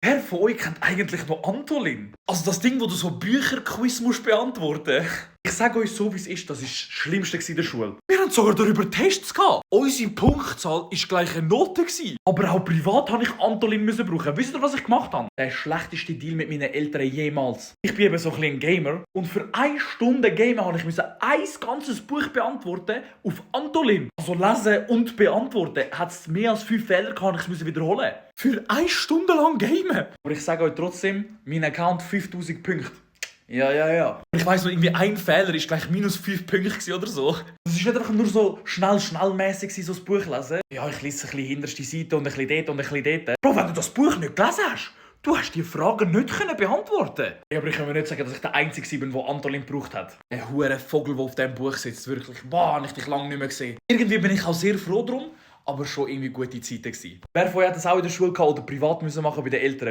Wer von euch kennt eigentlich noch Antolin? Also das Ding, wo du so Bücherquiz musst beantworten. Ich sage euch so, wie es ist, das war das Schlimmste in der Schule. Wir haben sogar darüber Tests gehabt. Unsere Punktzahl war gleich eine Note. Aber auch privat musste ich Antolin brauchen. Wisst ihr, was ich gemacht habe? Der schlechteste Deal mit meinen Eltern jemals. Ich bin eben so ein Gamer. Und für 1 Stunde Gamen musste ich ein ganzes Buch beantworten auf Antolin. Also lesen und beantworten. Hat es mehr als 5 Fehler gehabt, ich musste wiederholen. Für 1 Stunde lang gamen. Aber ich sage euch trotzdem, mein Account 5000 Punkte. Ja. Ich weiss noch, irgendwie ein Fehler war gleich minus 5 Punkte oder so. Das ist nicht einfach nur so schnellmässig so das Buch lesen. Ja, ich lese ein bisschen hinterste Seite und ein bisschen dort und ein bisschen dort. Bro, wenn du das Buch nicht gelesen hast, du hast die Fragen nicht beantworten. Ja, aber ich kann mir nicht sagen, dass ich der Einzige bin, der Antolin gebraucht hat. Ein hoher Vogel, der auf diesem Buch sitzt. Wirklich, habe ich dich lange nicht mehr gesehen. Irgendwie bin ich auch sehr froh drum, aber schon irgendwie gute Zeiten gewesen. Wer von euch hat das auch in der Schule gehabt oder privat machen bei den Eltern?